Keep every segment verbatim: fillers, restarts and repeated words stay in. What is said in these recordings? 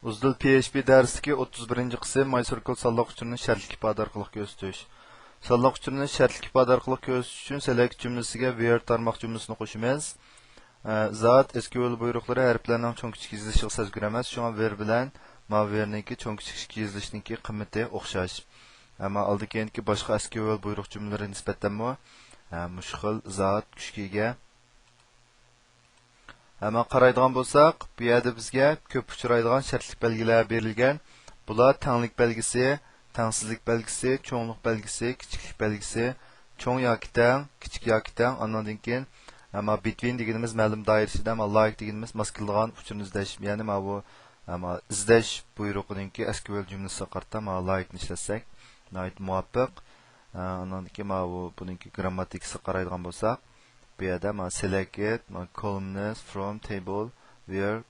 ئۇزدىل پي ئېچ پى دەرسلىكى ئوتتۇز بىرىنچى قىسىم، مايسىركل سانلىق ئۇچۇرىنى شەرتلىك ئىپادە ئارقىلىق كۆرسىتىش. سانلىق ئۇچۇرىنى شەرتلىك ئىپادە ئارقىلىق كۆرسىتىش ئۈچۈن سېلېكت جۈملىسىگە ۋىيەر تارماق جۈملىسىنى قوشىمىز. ئە، زات، ئېس كيۇ ئېل بۇيرۇقلىرى ھەرپلەرنىڭ چوڭ كىچىك يېزىلىشىغا سەزگۈر ئەمەس، شۇڭا ۋىيەر بىلەن ما ۋىيەرنىڭكى چوڭ كىچىك يېزىلىشنىڭكى قىممىتى ئوخشاش. ئەمما ئالدى كېيىنكى باشقا ئەس كيۇ ئېل بۇيرۇق جۈملىلىرى نىسبەتەنمۇ، ئە، مۇشۇ خىل زات كۈچكە ئىگە. ئەمما قارايدىغان بولساق، بۇ يەردە بىزگە كۆپ ئۇچرايدىغان شەرتلىك بەلگىلەر بېرىلگەن. بۇلار تەڭلىك بەلگىسى، تەڭسىزلىك بەلگىسى، چوڭلۇق بەلگىسى، كىچىكلىك بەلگىسى، چوڭ ياكى تەڭ، كىچىك ياكى تەڭ، ئاندىن كېيىن، ئەمما بىتۋىن دېگىنىمىز مەلۇم دائىرە ئىچىدە، ئەمما لايىك دېگىنىمىز ماس كېلىدىغان ئۇچۇرنى ئىزدەش، يەنى ماۋۇ، ئەمما ئىزدەش بۇيرۇقىنىڭكى ئەس كيۇ ئېل جۈملىسىگە قارىتا ماۋۇ لايىكنى ئىشلەتسەك ناھايىتى مۇۋاپىق. ئاندىن كېيىن ماۋۇ بۇنىڭكى گرامماتىكىسىغا قارايدىغان بولساق، بۇ يەردە مانا سېلېكت، مانا كولۇمنس، فروم، تېبىل، ۋىيەر،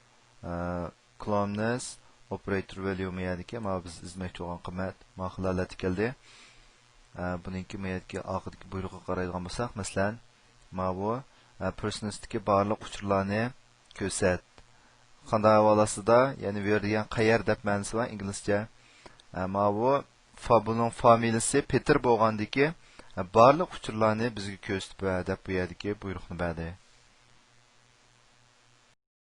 كولومنس، ئوپېرېتور ۋەليۇ، مۇ يەردىكى ماۋۇ بىز ئىزدىمەكچى بولغان قىممەت، ماۋۇ خىل ھالەتتە كەلدى. بۇنىڭكى مۇ يەردىكى ئارقىدىكى بۇيرۇققا قارايدىغان بولساق، مەسىلەن، ماۋۇ پېرسونستىكى بارلىق ئۇچۇرلارنى كۆرسەت. قانداق ئەھۋال ئاستىدا؟ يەنى ۋىيەر دېگەن قەيەر دەپ مەنىسى بار ئىنگلىزچە. ماۋۇ فا-، بۇنىڭ فامىلىسى پېتىر بولغاندىكى، بارلىق ئۇچۇرلارنى بىزگە كۆرسىتىپ بەر دەپ بۇ يەردىكى بۇيرۇقنى بەردى.